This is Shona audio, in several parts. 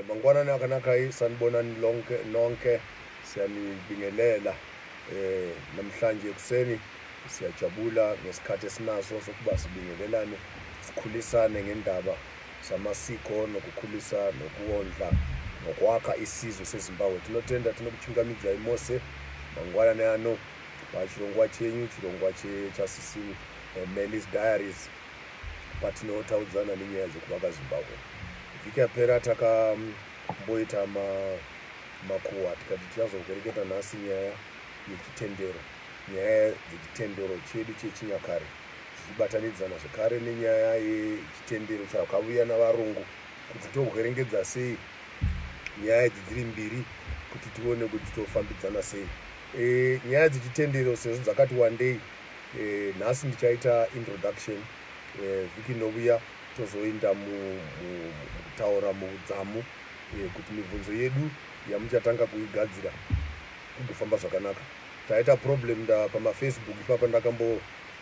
Mangwanani akanaka sanibonani lonke nonke, siyanibingelela namhlanje ekuseni. Siyajabula ngesikhathi esinaso sokuba sibingelelane, sikhulisane ngendaba zamasiko nokukhulisa nokuwondla nokwakha isizwe seZimbabwe. Tinotenda, tinokuchingamidzai mose mangwanani ano pachirongwa chenyu, chirongwa chasisini Melis Diaries, patinotaudzana nenyaya dzekuvaka Zimbabwe. Vhiki yapera takamboita makuhwa tikati tichazohwereketa nhasi nyaya yechitendero, nyaya dzechitendero chedu chechinyakare, zvichibatanidzana zvekare nenyaya yechitendero chakavuya navarungu, kuti tohwerengedza sei nyaya idzi dziri mbiri kuti tione kuti tofambidzana sei. Nyaya dzechitendero sezvo dzakati wandei, nhasi ndichaita introduction, vhiki inovuya tozoinda mukutaura muudzamu, kuti mibvunzo yedu yamuchatanga kuigadzira kugofamba zvakanaka. Taita problem nda pamaFacebook ipapa,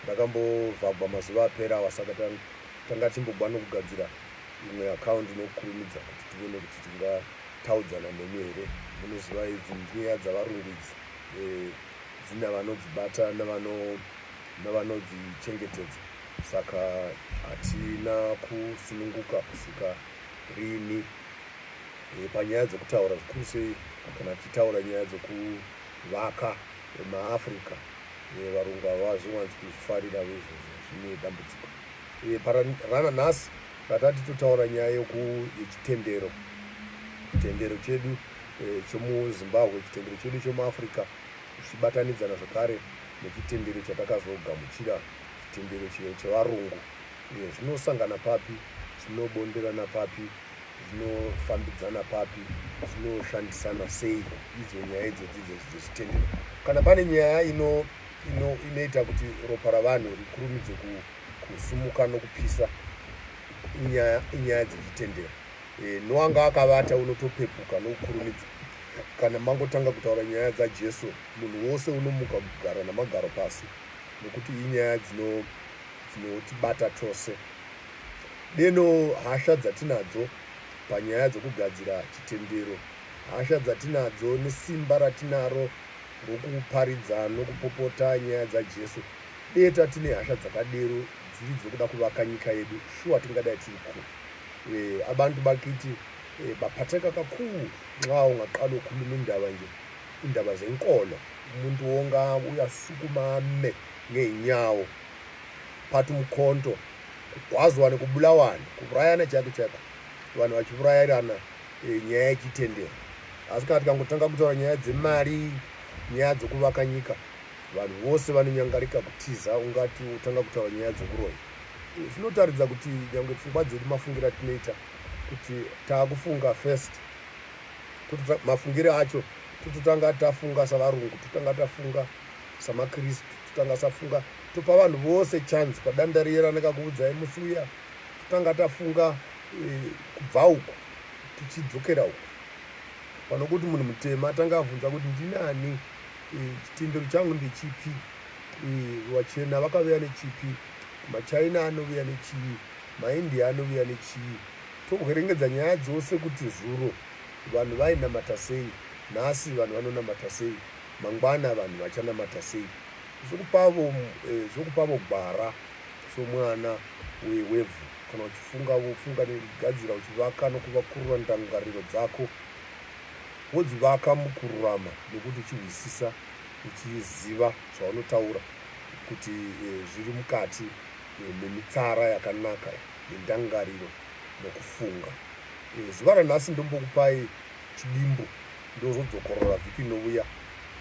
ndakambovhagwa mazuva apera awa, saka tanga timbogwa nokugadzira imwe account nokukurumidza kuti tione kuti tingataudzana nemi here. Munoziva, idzi nyaya dzavarungu idzi dzina vanodzibata navanodzichengetedza, saka hatina kusununguka kusvika rini panyaya dzokutaura, zvikuru sei kana tichitaura nyaya dzokuvaka maAfrica. Varungu havazviwanzi kuzvifarira izvozvo, zvine dambudziko. Rana nhasi ratati totaura nyaya yechitendero, chitendero chedu chomuZimbabwe, chitendero chedu chomuAfrica, zvichibatanidzana zvakare nechitendero chatakazogamuchira, chitendero chevarungu. Zvinosangana papi? Zvinobonderana papi? Zvinofambidzana papi? Zvinoshandisana sei idzo nyaya idzodzi dzechitendero? Kana pane nyaya inoita kuti ropa ravanhu rikurumidze kusumuka nokupisa, inyaya dzechitendero. Nowanga akavata unotopepuka nokukurumidza kana mangotanga kutaura nyaya dzaJesu. Munhu wose unomuka kugara namagaro pasi, nokuti inyaya dzinotibata tose. Deno hasha dzatinadzo panyaya dzokugadzira chitendero, hasha dzatinadzo nesimba ratinaro rokuparidza nokupopota nyaya dzaJesu, deta tine hasha dzakadero dziri dzokuda kuvaka nyika yedu, shuwa tingadai tiri kure. Abantu bakithi baphatheka kakhulu nxa ungaqala ukhuluma indaba nje, indaba zenkolo. Umuntu wonke uyasukuma ame ngey'nyawo, phatha umkhonto, kugwazwane, kubulawane, kuurayana chaiko chaiko, vanhu vachiurayirana nyaya yechitendero. Asi kana tikangotanga kutaura nyaya dzemari, nyaya dzokuvaka nyika, vanhu vose vanonyangarika kutiza, ungati utanga kutaura nyaya dzokuroya. Zvinotaridza kuti nyange pfungwa dzedu, mafungiro atinoita, kuti taakufunga first, mafungiro acho tototanga tafunga savarungu, totanga tafunga samakristu, totanga safunga topa vanhu vose chance padanda riye randakakuudzai musi uya. Totanga tafunga kubva uku tichidzokera uku, panokuti munhu mutema atanga abvunza kuti ndinani, chitendero changu ndechipi, vachena vakavuya nechipi, maChina anovuya nechii, maIndia anovuya nechii. Tohwerengedza nyaya dzose kuti zuro vanhu vainamata sei, nhasi vanhu vanonamata sei, mangwana vanhu vachanamata sei. Zvokupavo gwara somwana wevhu. Kana uchifunga, wofunga nekugadzira, uchivaka nokuvakurura ndangariro dzako, wodzivaka mukururama, nokuti uchihwisisa, uchiziva zvaunotaura kuti zviri mukati memitsara yakanaka yendangariro nokufunga. Zuva ranhasi ndombokupai chidimbu, ndozodzokorora vhiki inovuya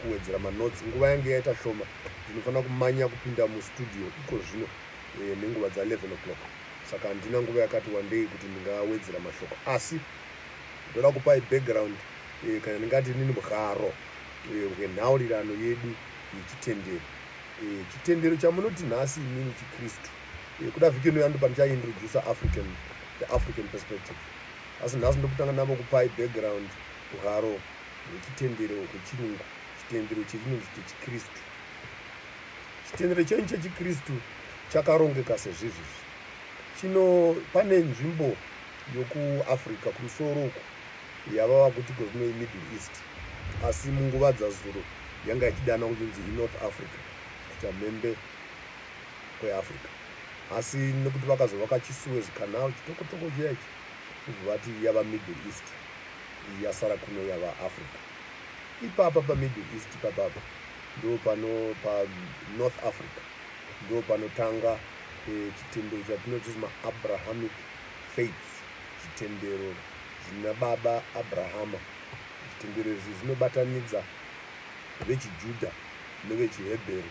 kuwedzera manotsi. Nguva yange yaita shoma, ndinofanira kumanya kupinda mustudio iko zvino nenguva dza11 o'clock, saka handina nguva yakati wandei kuti ndingawedzera mashoko, asi ndoda kupai background, kana ndingati inini bwaro hwenhaurirano yedu yechitendero, chitendero chamunoti nhasi imini chiKristu. Kuda vhiki ino yando pandichaintroduca African the African perspective, asi nhasi ndokutanga navo kupai background, hwaro hwechitendero hwechirungu, chitendero chechinonzi chechikristu. Chitendero chenyu chechikristu chakarongeka sezvizvizvi. Chino pane nzvimbo yokuAfrica kumusoro uku. Yavava kuti kozvino iMiddle East, asi munguva dzazuro yanga ichidanwa kuchinzi iNorth Africa, kuchamhembe kweAfrica. Asi nekuti vakazovaka chiSuez Canal chitokotoko chiya ichi, kubva vati yava Middle East, iyi yasara kuno yava Africa. Ipapa paMiddle East ipapapa ndo pano paNorth Africa ndo panotanga chitendero chatinoti maAbrahamic faiths, zvitendero zvina baba Abrahama. Zvitendero izvi zvinobatanidza vechiJudha nevechiHebheru,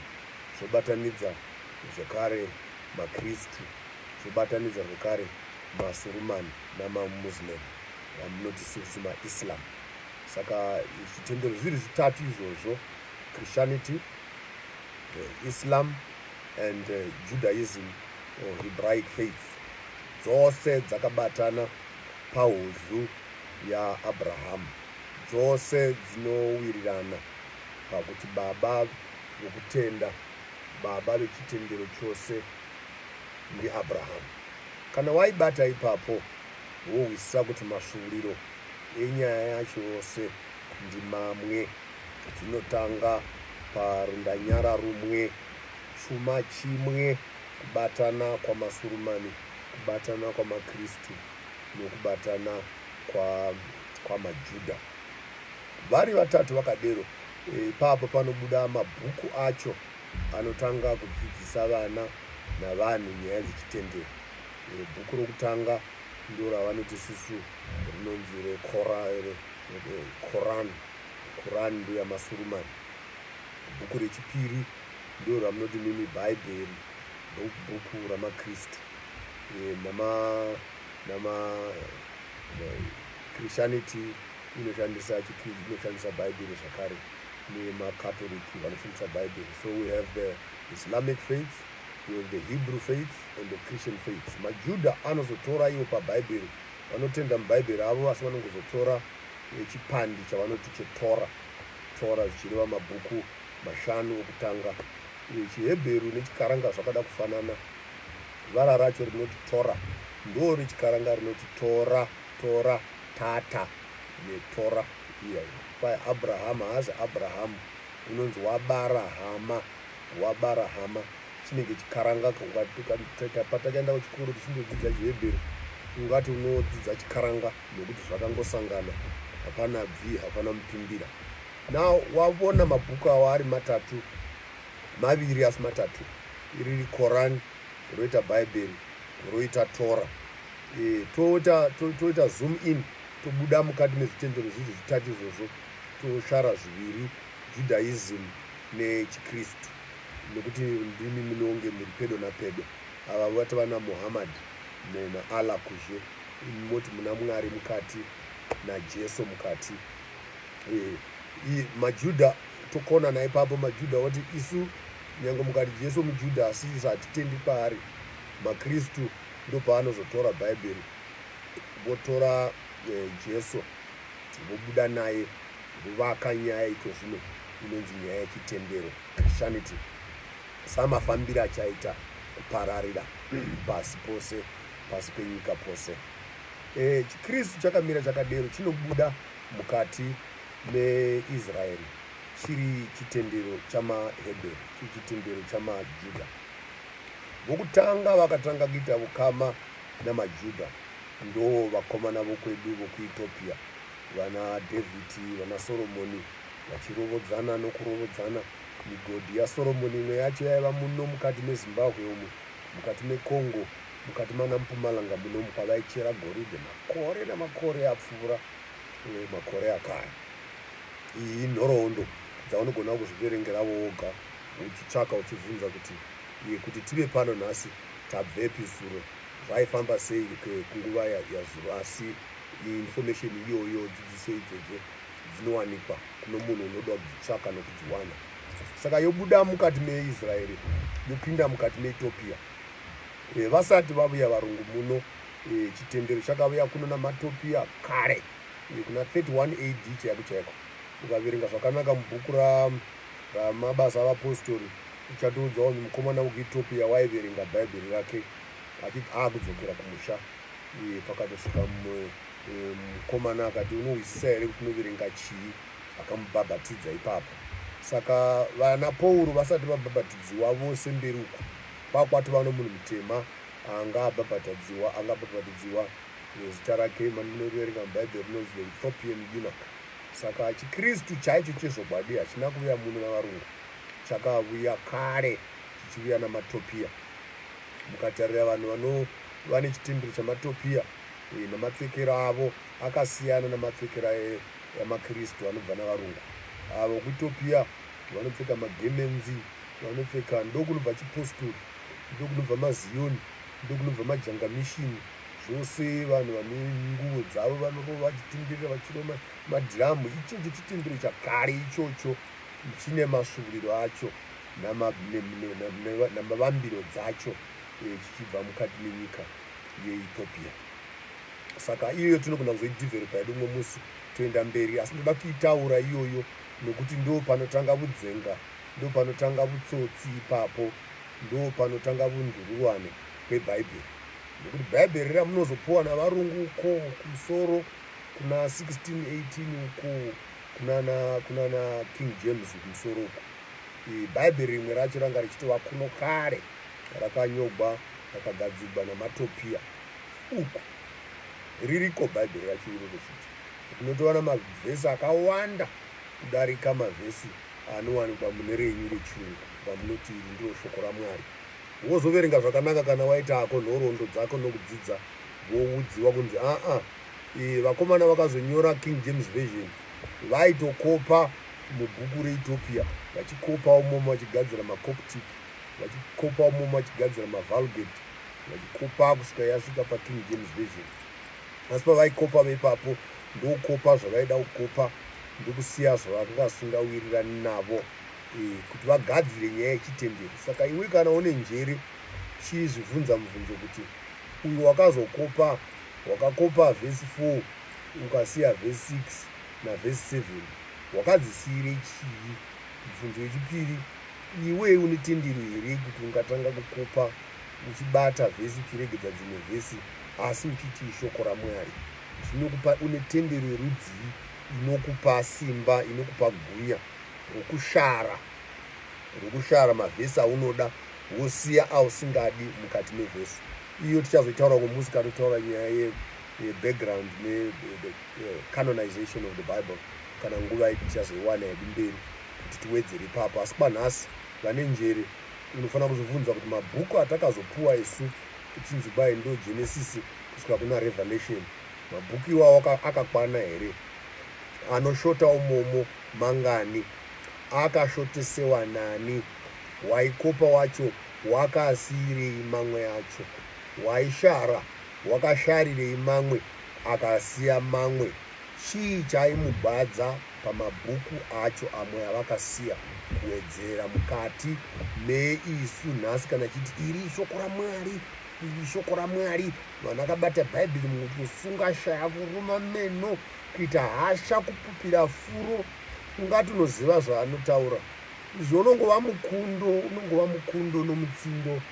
zvobatanidza zvekare maKristu, zvobatanidza zvekare maSurumani namaMuslim, vamunoti susu maIslam. Saka zvitendero zviri zvitatu izvozvo, Christianity, Islam and Judaism or Hebraic faith, dzose dzakabatana pahudyu yaAbrahamu. Dzose dzinowirirana pakuti baba vokutenda, baba vechitendero chose ndiAbrahamu. Kana waibata ipapo, wohwisisa kuti masvuuriro enyaya yacho yose ndimamwe. Dzinotanga parundanyara rumwe, chuma chimwe, kubatana kwamaSurumani, kubatana kwamaKristu nokubatana kwamaJudha. Vari vatatu vakadero, ipapo panobuda mabhuku acho anotanga kudzidzisa vana navanhu nyaya dzechitendero. Bhuku rokutanga ndoravanoti susu rinonzi reKoran. Koran ndoyamaSurumani. Bhuku rechipiri ndoramunoti mimi Bhaibheri, bhuku ramaKristu. Nama nama Christianity inoshandisa inoshandisa Bhaibheri zvakare, nemaCatholic vanoshandisa Bhaibheri. So we have the Islamic faith, we have the Hebrew faith and the Christian faith. MaJudha anozotora iwo paBhaibheri, vanotenda muBhaibheri avo, asi vanongozotora chipandi chavanoti cheTora, Tora zvichireva mabhuku mashanu okutanga. ChiHebheru nechiKaranga zvakada kufanana. Vara racho rinoti Tora ndo rechiKaranga rinoti Tora, Tora, Tata neTora iya. Kwai Abrahamu haazi Abrahamu, unonzi wabara hama, wabara hama. Chinenge chiKaranga. Patakaenda kuchikoro tichindodzidza chiHebheru, ungati unodzidza chiKaranga nokuti zvakangosangana, hapana bvi, hapana mupimbira. Now wavona mabhuku awo ari matatu, maviri asi matatu, iriri Koran, roita Bhaibheri, roita Tora. Toita zoom in, tobuda mukati mezvitendero zvizvi zvitatu izvozvo, toshara zviviri, Judaism nechiKristu, nekuti ndimi munonge muri pedo napedo. Ava vati vana Muhammad naAllah kuzhe, moti muna Mwari mukati naJesu mukati. MaJudha tokonana ipapo. MaJudha vati isu nyange mukati Jesu muJudha, asi isu hatitendi kwaari. MaKristu ndopaanozotora Bhaibheri, votora Jesu, vobuda naye, vovaka nyaya iko zvino inonzi nyaya yechitendero, Christianity, samafambiro achaita kupararira pasi pose, pasi penyika pose. ChiKristu chakamira chakadero, chinobuda mukati meIsraeri chiri chitendero chamaHebheru, chiri chitendero chamaJudha. Vokutanga vakatanga kuita vukama namaJudha ndo vakomana vokwedu vokuEthiopia, vana Dhavhidhi, vana Soromoni, vachirovodzana nokurovodzana. Migodhi yaSoromoni imwe yacho yaiva muno mukati meZimbabwe umu, mukati meCongo, mukati mana Mpumalanga munomu, kwavaichera goridhe makore namakore apfuura, makore akare. Iyi inhoroondo dzaunogona kuzviverengera woga, uchitsvaka, uchibvunza kuti kuti tive pano nhasi tabvepi zuro, zvaifamba sei kunguva yazuro. Asi information iyoyo, dzidziso idzodzo dzinowanikwa kuno munhu unoda kudzitsvaka nokudziwana. Saka yobuda mukati meIsraeri, yopinda mukati meEthiopia. Vasati vavuya varungu muno, chitendero chakavuya kuno namaTopia kare, kuna 31 AD chaiko chaiko. Ukaverenga zvakanaka mubhuku raMabasa avaPostori, uchatoudzawo mukomana wekuEthiopia waiverenga Bhaibheri rake akudzokera kumusha, pakatosvika mumwe Mukomana akati, Unohwisisa here kuti unoverenga chii? Akamubhabhatidza ipapo. Saka vana Pauro vasati vabhabhatidziwa vose mberi uko, kwakwatova nomunhu mutema anga abhabhatadziwa, anga abhabhatidziwa, zita rake mandinoverenga muBhaibheri rinonzi the Ethiopian eunuch. Saka chiKristu chaicho chezvokwadi hachina kuvuya muno navarungu, chakavuya kare chichivuya namatopia. Mukatarira vanhu vanova nechitendero chamatopia namapfekero avo akasiyana namapfekero amakristu anobva navarungu. Avo kuEthiopia vanopfeka magemenzi, vanopfeka ndokunobva chipostori, ndokunobva maziyoni, ndokunobva majangamishini. Zvose vanhu vane nguvo dzavo vanorova vachitindirira vachirova madhiramu. Ichocho chitendero chakare ichocho chine masvuuriro acho namavambiro dzacho chichibva mukati menyika yeEthiopia. Saka iyoyo tinogona kuzoidhivheropa yedu mumwe musi toenda mberi, asi ndoda kuitaura iyoyo nokuti ndo panotanga vudzenga, ndo panotanga vutsotsi ipapo, ndo panotanga vundururwane hweBhaibheri. Nokuti Bhaibheri ramunozopuwa navarungu uko kumusoro kuna 1618 uko kunana King James kumusoro uko, Bhaibheri rimwe racho ranga richitova kuno kare, rakanyogwa rakagadzigwa namatopia uku. Ririko Bhaibheri racho iroro futi, rinotova namavhesi akawanda kudarika mavhesi anowanikwa mune renyu rechirungu ramunoti iri ndiro shoko raMwari. Wozoverenga zvakanaka kana waita hako nhoroondo dzako nokudzidza, woudziwa kunzi aa, vakomana vakazonyora King James Version vaitokopa mubhuku reEthiopia, vachikopa umomo vachigadzira maCoptic, vachikopa umomo vachigadzira maVulgate, vachikopa kusvika yasvika paKing James Version. Asi pavaikopa vepapo ndokukopa zvavaida kukopa, ndokusiya zvavakanga vasingawirirani navo kuti vagadzire nyaya yechitendero. Saka iwe kana une njere, chizvibvunza mubvunzo kuti uyu wakazokopa, wakakopa vhesi 4 ukasiya vhesi 6 navhesi 7, wakadzisiyire chii? Mubvunzo wechipiri, iwe une tendero here kuti ungatanga kukopa uchibata vhesi uchiregedza dzimwe vhesi asi uchiti ishoko raMwari? Zvinokupa une tendero yerudzii inokupa simba, inokupa gunya rokushara mavhesi aunoda wosiya ausingadi mukati mevhesi iyo? Tichazoitaura kumusi katotaura nyaya yebackground necanonization of the Bible, kana nguva tichazoiwana yedu mberi kuti tiwedzere ipapo. Asi kwanhasi, vane njere, unofanira kuzvibvunza kuti mabhuku atakazopuwa isu uchinzi kwai ndo Genesis kusvika kuna Revelation, mabhuku iwawo akakwana here? Anoshota umomo mangani? Akashotesewa nani? Waikopa wacho wakasiyirei mamwe acho? Waishara wakasharirei mamwe akasiya mamwe? Chii chaimugwadza pamabhuku acho amwe avakasiya kuwedzera mukati meisu nhasi kana chiti iri ishoko raMwari, iri ishoko raMwari? Vanhu akabata Bhaibheri mumwe kusunga shaya, kuruma meno, kuita hasha, kupupira furo, ungati unoziva zvaanotaura. Izvi unongova mukundo, unongova mukundo nomutsindo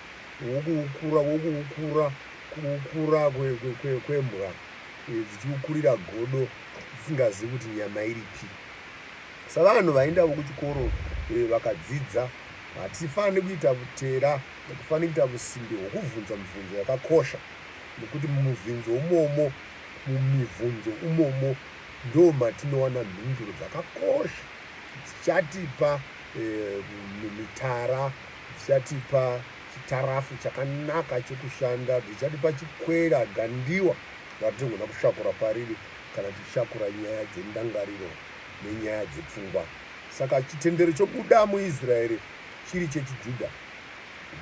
wokuukura, wokuukura, kuukura kwembwa dzichiukurira godo dzisingazivi kuti nyama iripi. Savanhu vaendavo kuchikoro, vakadzidza, hatifaniri kuita vutera, hatifaniri kuita vusimbe hwokubvunza mibvunzo yakakosha, nokuti mumubvunzo umomo, mumibvunzo umomo ndo matinowana mhinduro dzakakosha dzichatipa mitara, dzichatipa chitarafu chakanaka chokushanda, dzichatipa chikwera gandiwa ratinogona kushakura pariri kana tichishakura nyaya dzendangariro nenyaya dzepfungwa. Saka chitendero chobuda muIsraeri chiri chechiJudha.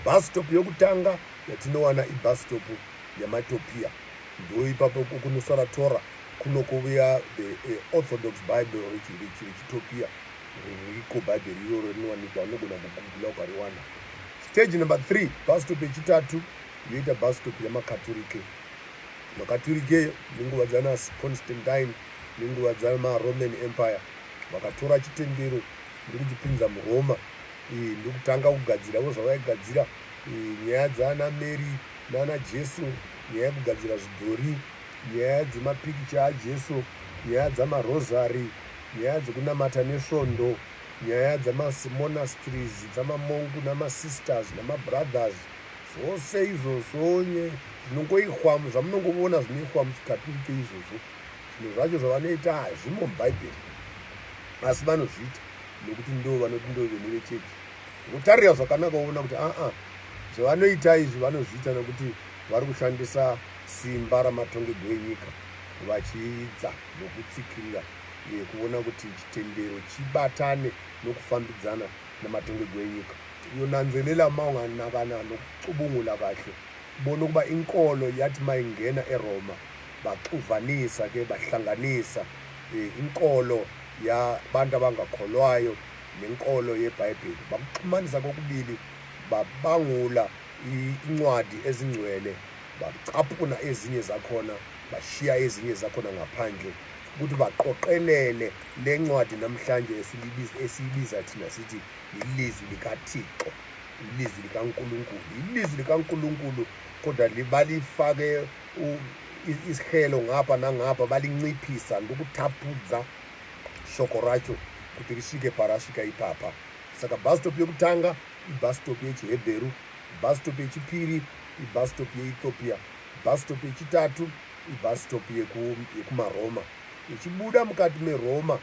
Bus stop yokutanga yatinowana ibus stop yamatopia. Ndo ipapo kunosara Torah, kuno kuvuya the Orthodox Bible rechitopia. Ririko Bhaibheri iroro, rinowanikwa, unogona kugugula ukariwana. Stage number 3, bus stop yechitatu, yoita bus stop yamakaturike. Makaturike nenguva dzana Constantine, nenguva dzamaRoman Empire, vakatora chitendero ndokuchipinza muRoma, ndokutanga kugadzirawo zvavaigadzira, nyaya dzana Mary nana Jesu, nyaya yekugadzira zvidhori. Nyaya dzemapikicha aJesu, nyaya dzamarozari, nyaya dzekunamata nesvondo, nyaya dzamamonasteries, dzamamongu namasisters namabrothers, zvose izvozvo zvinongoihwa zvamunongovona zvinoihwa muchikaturike izvozvo. Zvimwe zvacho zvavanoita hazvimo muBhaibheri, asi vanozviita nekuti ndo vanoti ndo vene vechechi. Votarira zvakanaka voona kuti aa zvavanoita izvi vanozviita nekuti vari kushandisa simba ramatongegwo enyika vachiidza nokutsikirira kuona kuti chitendero chibatane nokufambidzana namatongegwo enyika. Uyonanzelela uma unganakana nokucubungula kahle ubone ukuba inkolo yathi mayingena eRoma baxuvanisa ke bahlanganisa inkolo yabantu abangakholwayo nenkolo yeBhayibheli, bakuxhumanisa kokubili, babangula incwadi ezingcwele, bacaphuna ezinye zakhona, bashiya ezinye zakhona ngaphandle ukuthi baqoqelele le ncwadi namhlanje esiyibiza thina sithi ilizwi likaThixo, ilizwi likaNkulunkulu, ilizwi likaNkulunkulu, kodwa balifake isihelo ngapha nangapha, balinciphisa ndokutapudza shoko racho kuti risvike parasvika ipapa. Saka bus stop yekutanga ibus stop yechiHebheru, bus stop yechipiri ibus stop yeEthiopia, bus stop yechitatu ibus stop yekumaRoma. Ichibuda mukati meRoma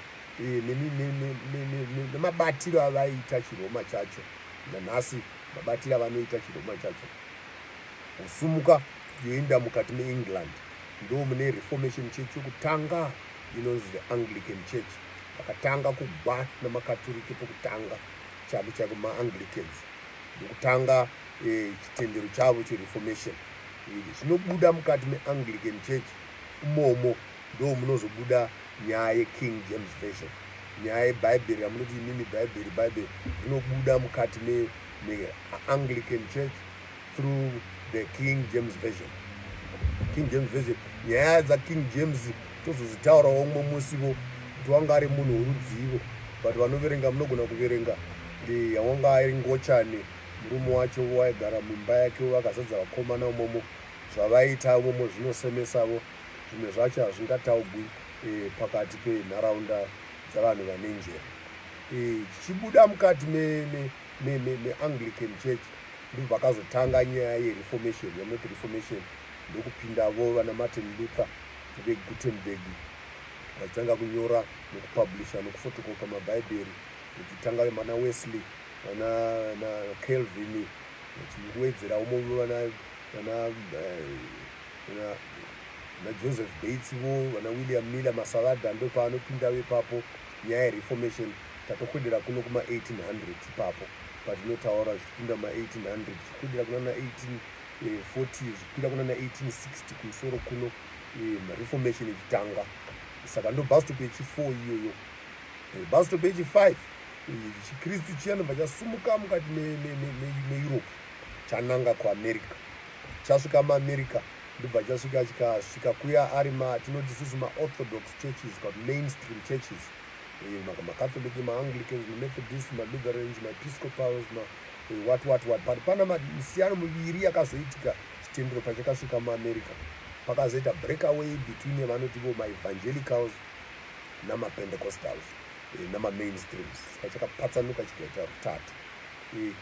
nemabatiro avaiita chiRoma chacho nanhasi, mabatiro avanoita chiRoma chacho, kusumuka yoenda mukati meEngland, ndo mune Reformation Church yokutanga inonzi the Anglican Church. Vakatanga kugwa namakaturike pokutanga chako chako maAnglicans ndokutanga chitendero chavo cheReformation. Zvinobuda mukati meAnglican Church umomo ndo munozobuda nyaya yeKing James Version, nyaya yebhaibheri ramunoti imimi bhaibheri. Bhaibheri rinobuda mukati meAnglican Church through the King James Version. King James Version, nyaya dzaKing James tozodzitaurawo umwe musivo kuti wanga ari munhu worudzivo, but vanoverenga munogona kuverenga yawanga ari ngochani. Murume wacho waigara mumba yake vakazadza vakomana umomo, zvavaita umomo zvinosemesavo, zvimwe zvacho hazvingataugwi pakati penharaunda dzavanhu vane njere. Chichibuda mukati meAnglican Church ndobva vakazotanga nyaya yeReformation, yamunoti Reformation, ndokupindavo vana Martin Luther veGutenberg, vachitanga kunyora nokupublisha nokufotokopa mabhaibheri, vachitanga vana Wesley, vana Calvin, vachiwedzera umo vana Joseph Bates vo vana William Miller Masavada, ndopaanopinda ipapo nyaya yeReformation. Tatokwedera kuno kuma-1800 ipapo patinotaura, zvichipinda ma-1800, zvichikwedera kuna na-1840, zvichikwira kuna na-1860 kumusoro kuno, Reformation ichitanga. Saka ndo bus stop yechi4 iyoyo. Bus stop yechi5, chiKristu chiya ndobva chasumuka mukati meEurope chananga kuAmerica. Chasvika muAmerica ndobva chasvika chikasvika kuya ari tinoti isusu maOrthodox churches, mainstream churches, maCatholic, maAnglicans, maMethodist, maLutherans, maEpiscopals, what what what. But pana misiyano miviri yakazoitika chitendero pachakasvika muAmerica. Pakazoita breakaway between vanoti vo maevangelicals namapentecostals namamainstreams. Saka chakapatsanuka chikaita rutatu.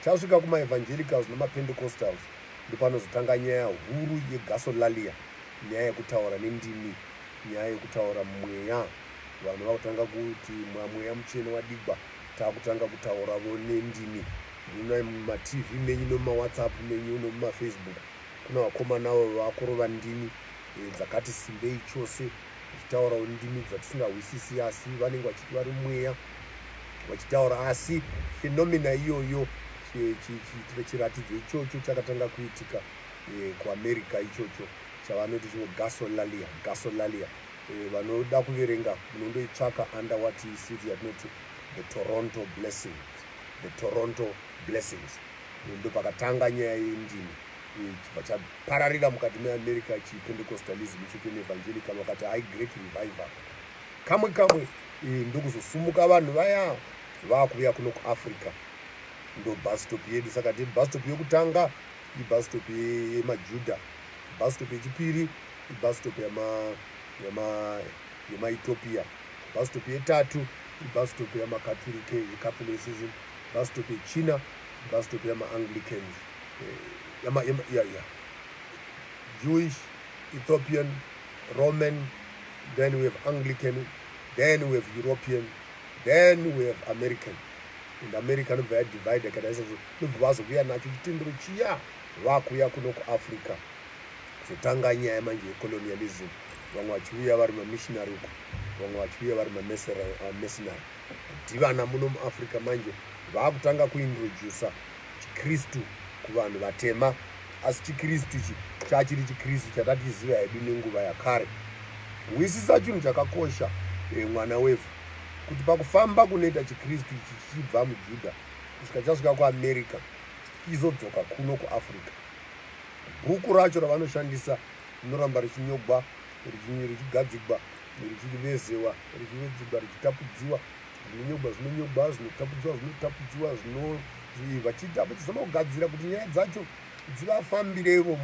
Chasvika kumaevangelicals namapentecostals ndopanozotanga nyaya huru yeglosolalia, nyaya yekutaura nendimi, nyaya yekutaura mweya. Vanhu vakutanga kuti mweya mutsvene wadigwa, taakutanga kutauravo nendimi. Ndinoona mumaTV menyu nomumaWhatsApp menyu nomumaFacebook kuna vakomanavo vakurova ndimi dzakati simbei chose, vachitaurawo ndimi dzatisingahwisisi, asi vanenge vachiti vari mweya vachitaura. Asi phenomena iyoyo, chiratidzo ichocho chakatanga kuitika kuAmerica ichocho chavanoti chingo glosolalia, glosolalia. Vanoda kuverenga munondoitsvaka under what city yatinoti the Toronto Blessings, the Toronto Blessings. Ndo pakatanga nyaya yendimi, chibva chapararira mukati meAmerica chipentecostalism ichocho neevangelical, vakati hai great revival. Kamwe kamwe ndokuzosumuka vanhu vaya vaakuuya kuno kuAfrica, ndo bus stop yedu. Saka tiri bus stop yekutanga ibus stop yemaJudha, bus stop yechipiri. Ibus stop yemaEthiopia. Bus stop yetatu ibus stop yamakaturike, yeCatholicism. Bus stop yechina bus stop yamaAnglicans. Yeah. Jewish, Ethiopian, Roman, then we have Anglican, then we have European, then we have American. And America inobva yadivide kana izvozvo, nobva vazovuya nacho chitendero chiya, vakuuya kuno kuAfrica, zotanga nyaya manje yecolonialism. Vamwe vachiuya vari mamissionary uko, vamwe vachiuya vari mamercenary, dhivana muno muAfrica. Manje vaakutanga kuintrodusa chiKristu kuvanhu vatema, asi chiKristu ichi chachiri chiKristu chatatiziva hedu nenguva yakare. Hwisisa chinhu chakakosha, mwana wevhu, kuti pakufamba kunoita chiKristu ichi chichibva muJudha kusvika chasvika kuAmerica, chichizodzoka kuno kuAfrica, bhuku racho ravanoshandisa rinoramba richinyogwa, richigadzigwa, richivezewa, richivedzigwa, richitapudziwa. Zvinonyogwa zvinonyogwa, zvinotapudziwa zvinotapudziwa, zvino vachiita vachizama kugadzira kuti nyaya dzacho dzivafambirevo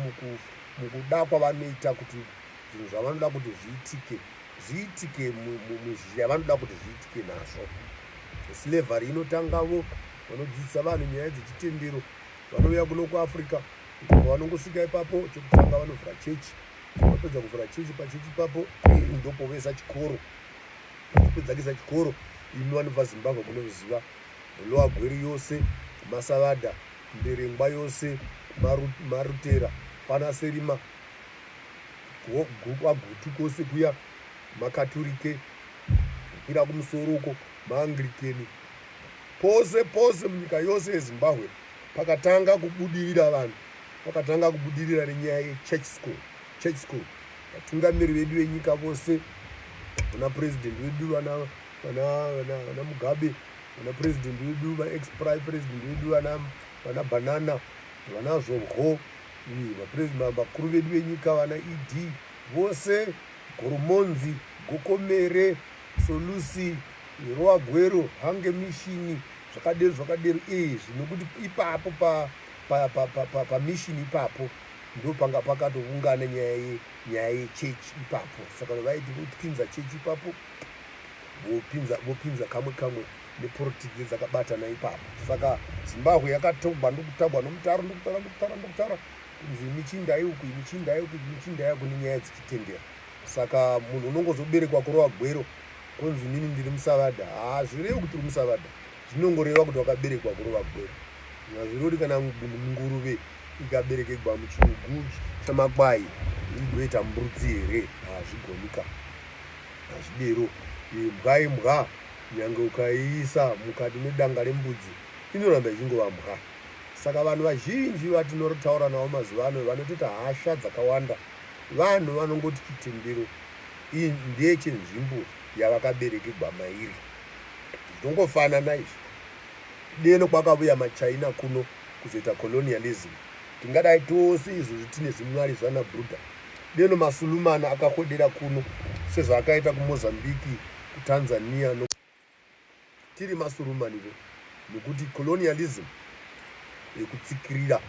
mukuda kwavanoita, kuti zvinhu zvavanoda kuti zviitike zviitike muzhira yavanoda kuti zviitike nazvo. Slavery inotangavo. Vanodzidzisa vanhu nyaya dzechitendero vanouya kuno kuAfrica. Pavanongosvika ipapo, chekutanga vanovhura chechi. Vapedza kuvhura chechi, pachechi ipapo ndopovesa chikoro. Vachipedza kuisa chikoro, imi vanobva Zimbabwe munoziva Lower Gweru yose masavadha, Mberengwa yose marutera, pana Serima, kwaGutu kwose kuya makaturike, kukwira kumusoro uko maAnglikeni. Pose pose munyika yose yeZimbabwe pakatanga kubudirira vanhu, pakatanga kubudirira nenyaya yechurch school. Church school, vatungamiri vedu venyika vose, vana purezidendi vedu, vana Mugabe, vana purezidendi vedu, vaex president vedu, vana Banana, vana Zvobgo, vakuru vedu venyika, vana ED vose, Goromonzi, Gokomere, Solusi, Lower Gweru, Hange Mission, zvakadero zvakadero izvi, nokuti ipapo pamishini ipapo ndo panga pakatoungana nyaya yechechi ipapo. Saka vaiti vopinza chechi ipapo, vopinza kamwe kamwe nepolitiki dzakabatana ipapo. Saka Zimbabwe yakatogwa ndokutagwa nomutaro, ndokutara, ndokutara, ndokutara, kunzi michindai uku, michindai uku, michindai uku, nenyaya dzechitendero. Saka munhu unongozoberekwa kuRowa Gwero, kunzi nini ndiri musavadha, hazvirevi kuti uri musavadha, zvinongoreva kuti wakaberekwa kuRova Gwero. Hazvirevi kuti kana nguruve ikaberekegwa muchiugu chamakwai igoita mbudzi here? Hazvigonika, hazvidero. Imbwa imbwa, nyange ukaiisa mukati medanga rembudzi inoramba ichingova mbwa. Saka vanhu vazhinji vatinotaura navo mazuva ano vanotoita hasha dzakawanda, vanhu vanongoti chitendero ndechenzvimbo yavakaberekegwa mairi. Zvinongofanana izvi deno kwakavuya maChina kuno kuzoita colonialism, tingadai tose izvozvi tine zvimwari zvana Buddha. Deno maSulumana akakodera kuno sezvaakaita kuMozambiki, kuTanzania no, tiri maSurumanivo, nokuti colonialism yekutsikirira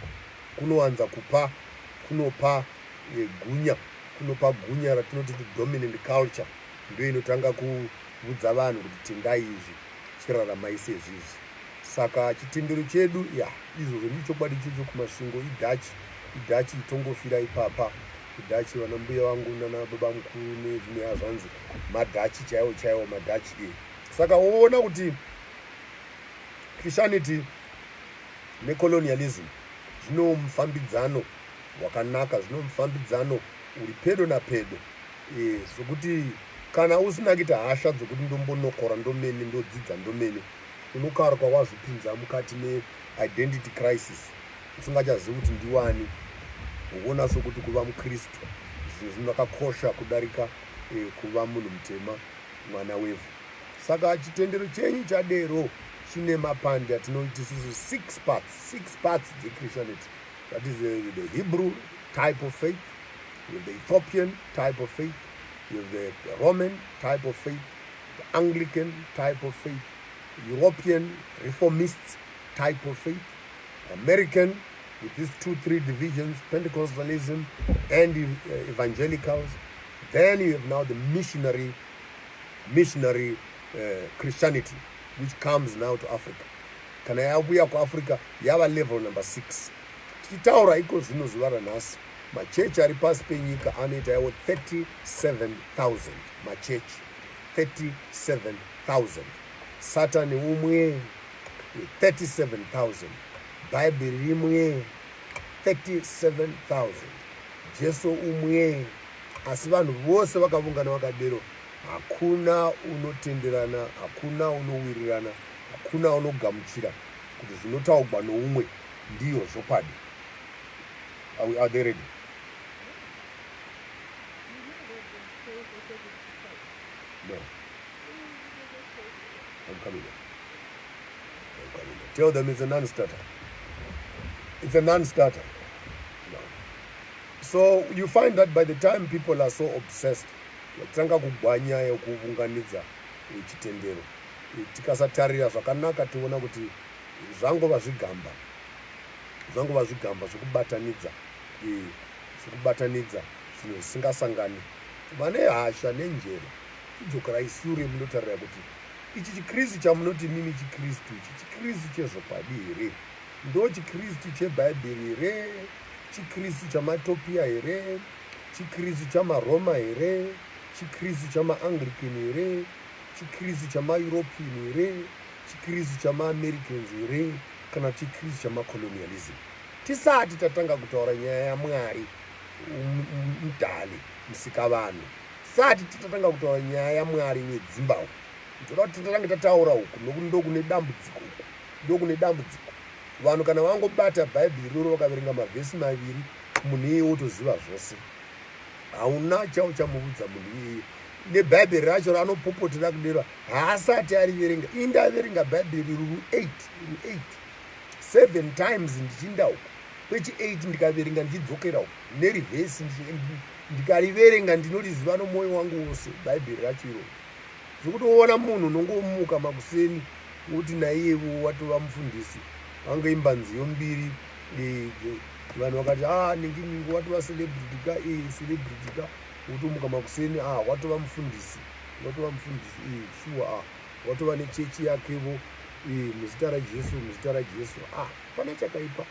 kunowanza kupa, kunopa gunya, kunopa gunya ratinoti dominant culture. Ndo inotanga kuudza vanhu kuti tendai izvi, chiraramai sezvizvi. Saka chitendero chedu ya izvozvo ndi chokwadi ichocho. KuMasvingo iDutch, iDutch itongofira ipapa, iDutch. Vana mbuya vangu nana baba mukuru nezvimwe hazvanzi maDutch chaiwo chaiwo, maDutch e. Saka woona kuti Christianity necolonialism zvino mufambidzano wakanaka, zvino mufambidzano uri pedo napedo, zvokuti kana usina kuita hasha dzokuti ndombonokora ndomene, ndodzidza ndomene, unokarwa wazvipinza mukati meidentity crisis, usingachazivi kuti ndiwani. Uona sokuti kuva muKristu zvinhu zvinakakosha kudarika kuva munhu mutema, mwana wevhu. Saka chitendero chenyu chadero chine mapande atinoiti isusu six parts, six parts dzeChristianity. That is the Hebrew type of faith, you have the Ethiopian type of faith, you have the Roman type of faith, the Anglican type of faith, European Reformist type of faith, American. with these two, three divisions, Pentecostalism and evangelicals. Then you have now the missionary Christianity, which comes now to Africa. Kana yavuya kuAfrica, yava level number six. Tichitaura iko zvino, zuva ranhasi, machechi ari pasi penyika anoita iwo 37,000 machechi, 37,000. Satani umwe, 37,000. Bhaibheri rimwe, 37,000. Jesu umwe, asi vanhu vose vakavungana vakadero, hakuna unotenderana, hakuna unowirirana, hakuna unogamuchira kuti zvinotaurwa noumwe ndiyo zvokwadi. Are they ready? You know that they say for 75. No. I'm coming there. I'm coming there. Tell them it's a non-starter. It's a non-starter. No. So you find that by the time people are so obsessed, vatanga kugwa nyaya yekuvunganidza chitendero, tikasatarira zvakanaka, tiona kuti zvangova zvigamba, zvangova zvigamba zvekubatanidza zvinhu zvisingasangani. Vane hasha nenjere, idzokerai sure munotarira kuti ichi chiKristu chamunoti mimi chiKristu, ichi chiKristu chezvokwadi here? Ndo chiKristu chebhaibheri here? ChiKristu chamatopia here? ChiKristu chamaRoma here? ChiKristu chamaAnglican here? ChiKristu chamaEuropean here? ChiKristu chamaAmericans here? Kana chiKristu chamacolonialism? Tisati tatanga kutaura nyaya yaMwari mudhali musikavanhu, tisati titatanga kutaura nyaya yaMwari wedzimbahwe, ndoda kuti titange tataura uku, nokuti ndokune dambudziko uku, ndokune dambudziko. Vanhu kana vangobata bhaibheri roro, vakaverenga mavhesi maviri, munhu iyeye wotoziva zvose. Hauna chauchamuudza munhu iyeye nebhaibheri racho raanopopotera kudero, haasati ariverenga. Ini ndaverenga bhaibheri ruru 8, ru 8, 7 times ndichinda uku kwechi8, ndikaverenga ndichidzokera uku nerivhesi, ndikariverenga, ndinoriziva nomwoyo wangu wose bhaibheri racho iroro. Zvekuti woona munhu unongomuka makuseni woti naiyevo watova mufundisi, vangoimba nziyo mbiri, vanhu vakati, "A ah, ningi ningi, watova celebrity ka, celebrity ka." Wotomuka makuseni, a ah, watova mufundisi, watova mufundisi, shuwa, a ah, watova nechechi yakevo, muzita raJesu, muzita raJesu. Ah, pana chakaipa.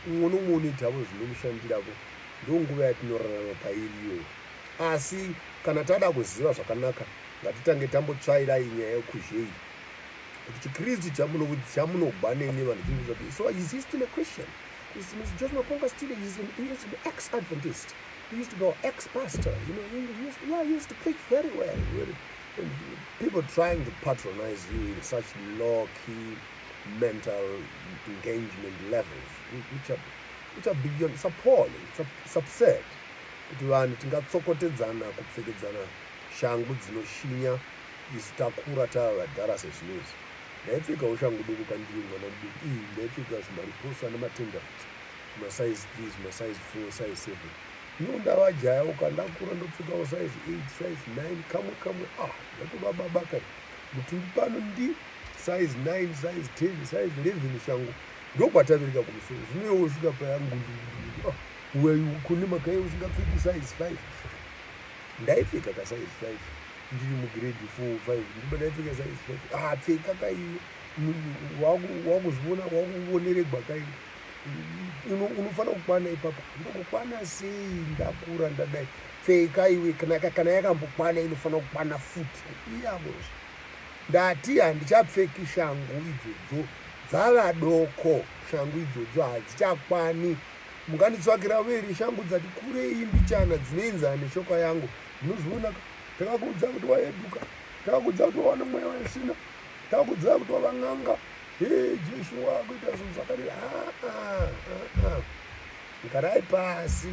Umwe nomumwe unoitavo zvinomushandiravo. Ndonguva yatinorarama pairi iyoyo. Asi kana tada kuziva zvakanaka, ngatitange tambotsvairai nyaya yekuzhei, kuti chiKristu chamunogwa neni vanhu chinoti, so is he still a Christian? Is Mr. Josh Maponga still, he is an ex-Adventist. He used to be ex-pastor. Yeah, he used to preach very well. Very, and people trying to patronize you in such low-key mental engagement levels, which are beyond, it's appalling, it's absurd. Kuti vanhu tingatsokotedzana kupfekedzana shangu dzinoshinya, isu takura, tava vadhara sezvinezvi. Ndaipfekawo shangu duku kandiri mwana mudiki. Ii, ndaipfeka zvimariposa nematenderfoot, zvimasize 3, zvimasize 4, size 7. Ino ndavajayawo, kandakura ndopfekawo size 8, size 9, kamwe kamwe. Ah, ndatova baba kai. Mutumbi pano ndi size 9, size 10, size 11 shangu, ndokwatavirika kumusoro. Zvino iwe wosvika paya, ngundu, ah, kune makai usingapfeki size 5. Ndaipfeka ka size 5 ndiri mugrade 4, 5, ndiba ndaipfeka size 5. Ah, pfeka kai, wakuzviona, wakuoneregwa kai. Unofanira kukwana ipapa. Ndokukwana sei ndakura ndadai? Pfeka iwe. Kana yakambokwana, inofanira kukwana futi iyavozve. Ndati handichapfeki shangu idzodzo, dzava doko shangu idzodzo, hadzichakwani. Munganditsvakira veri shangu dzati kurei mbichana, dzinoenzana neshoka yangu. Ndinozviona. Takakuudza kuti waeduka, takakuudza kuti wawana mweya wesvina, takakuudza kuti wava n'anga. He, Jesu wakuita zvinhu zvakadii? Garai pasi,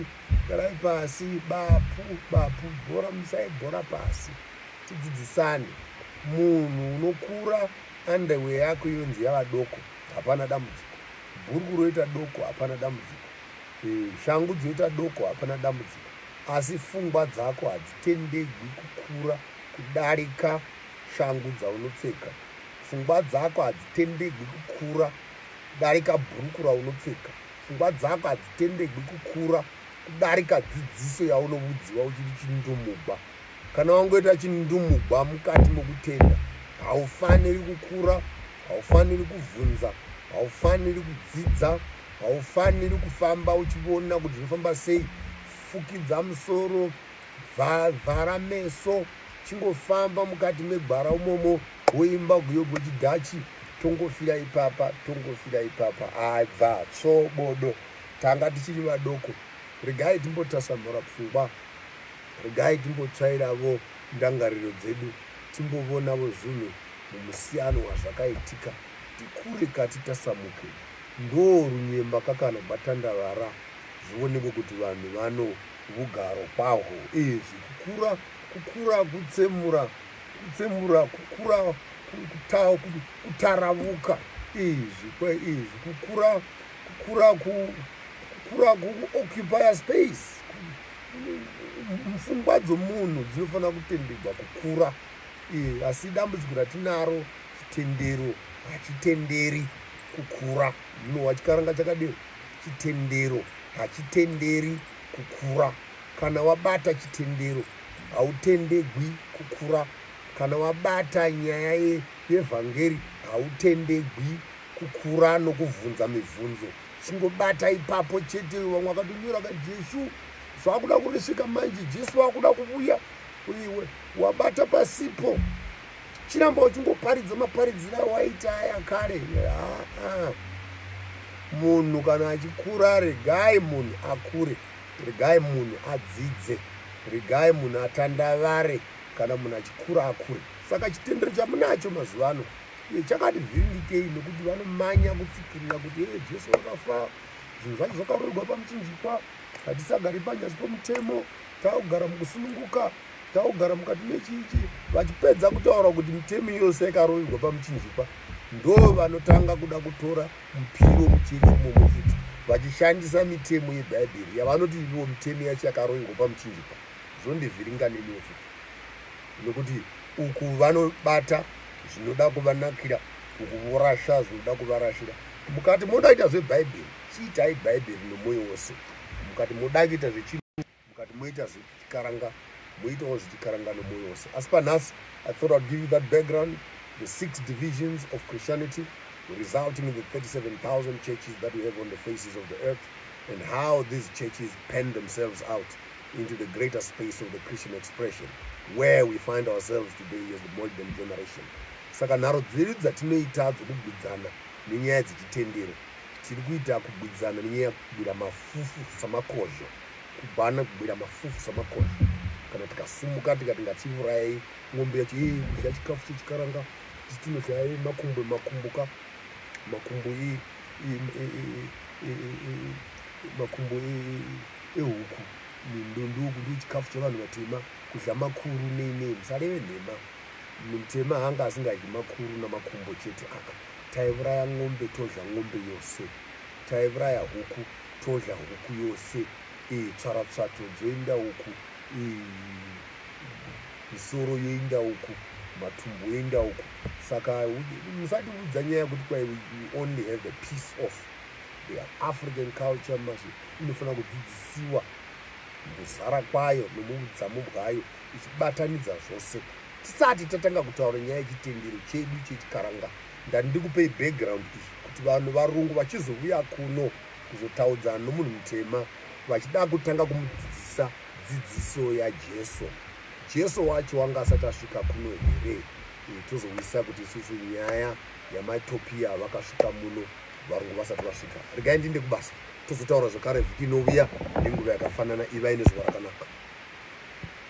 garai pasi, bapu bapu, bhora musai bhora pasi, tidzidzisane. Munhu unokura, underwear yako yonzi yava doko, hapana dambudziko. Bhuruku roita doko, hapana dambudziko. Shangu dzoita doko, hapana dambudziko. Asi pfungwa dzako hadzitendegwi kukura kudarika shangu dzaunopfeka. Pfungwa dzako hadzitendegwi kukura kudarika bhuruku raunopfeka. Pfungwa dzako hadzitendegwi kukura kudarika dzidziso yaunovudziwa uchiri chindumugwa. Kana wangoita chindumugwa mukati mokutenda, haufaniri kukura, haufaniri kuvhunza, haufaniri kudzidza, haufaniri kufamba uchivona kuti zvinofamba sei. Fukidza musoro, vhara meso, chingofamba mukati megwara umomo woimba guyo gwechidhachi, tongofira ipapa, tongofira ipapa. Abva tsvo bodo, tanga tichiri vadoko, regai timbotasamura pfungwa. Regai timbotsvairavo ndangariro dzedu timbovonavo zvunhu mumusiyano wazvakaitika tikure kati tasamuke. Ndoo runyemba kakana gwatandavara zvionekwe kuti vanhu vano vugaro kwahwo. Izvi kukura kukura kutsemura kutsemura kukura kutaravuka izvi kwe izvi kukura kukura kukura kuoccupy space. Pfungwa dzomunhu dzinofanira kutendegwa kukura, asi dambudziko ratinaro chitendero hachitenderi kukura. Ndinowa chikaranga chakadero, chitendero hachitenderi kukura. Kana wabata chitendero hautendegwi kukura. Kana wabata nyaya yevhangeri hautendegwi kukura nokuvhunza mivhunzo. Chingobata ipapo chete. Vamwe vakatonyora ka Jesu zvakuda kurisvika manje, Jesu vakuda kuvuya, iwe wabata pasipo. Chiramba uchingoparidza maparidzira awaita aya kare. Aa, munhu kana achikura, regai munhu akure, regai munhu adzidze, regai munhu atandavare. Kana munhu achikura akure. Saka chitendero chamunacho mazuva ano chakati vhiringikei, nekuti vanomanya kutsikirira kuti e Jesu wakafa, zvinhu zvacho zvakaroerwa pamuchinjikwa, hatisagari panyasi pomutemo, takugara mukusununguka, takugara mukati mechichi. Vachipedza kutaura kuti mitemo yose yakaroverwa pamuchinjikwa, ndo vanotanga kuda kutora mupiro muchechi imomo futi, vachishandisa mitemo yebhaibheri yavanoti ivo mitemo yacho yakaroverwa pamuchinjikwa. Zvondivhiringa neniwo futi, nokuti uku vanobata zvinoda kuvanakira, uku vorasha zvinoda kuvarashira. Mukati moda kuita zvebhaibheri, chiitai bhaibheri nomwoyo wose. Mukati moda kuita zvechi, mukati moita zvechikaranga, moitawo zvechikaranga nomwoyo wose. Asi panhasi I thought I'd give you that background, the 6 divisions of Christianity resulting in the 37,000 churches that we have on the faces of the earth, and how these churches pen themselves out into the greater space of the Christian expression where we find ourselves today as the modern generation. Saka nharo dzedu dzatinoita dzokugwidzana nenyaya dzechitendero, tiri kuita kugwidzana nenyaya yekugwira mafufu samakozho, kubana kugwira mafufu samakozho. Kana tikasumuka tikati ngatiurayei ng'ombe yacho, ii kudya chikafu chechikaranga, isi tinodya makumbo, makumbuka makumbo makumbo ehuku ndoku ndo chikafu chevanhu vatema, kudya makuru nei nei. Musareve nhema, munhu mutema haanga asingadyi makuru namakumbo chete. Aka taiuraya ng'ombe todya ng'ombe yose, taiuraya huku todya huku yose, tsvaratsvato dzoenda uku, misoro yoenda uku, matumbu oenda uku. Saka musatiudza nyaya yekuti kwai we only have a piece of the African culture. Masu inofanira kudzidzisiwa mukuzara kwayo nomudzamu bwayo, ichibatanidza zvose. Tisati tatanga kutaura nyaya yechitendero chedu chechikaranga, ndati ndikupei background iyi kuti vanhu varungu vachizovuya kuno kuzotaudzana nomunhu mutema, vachida kutanga kumudzidzisa dzidziso yaJesu, Jesu wacho wanga asati asvika kuno here? Tozowisa kuti isusu nyaya yamaitopia vakasvika muno varungu vasati vasvika. Regai ndiinde kubasa, tozotaura zvakare vhiki inouya nenguva yakafanana. Ivai nezuva rakanaka.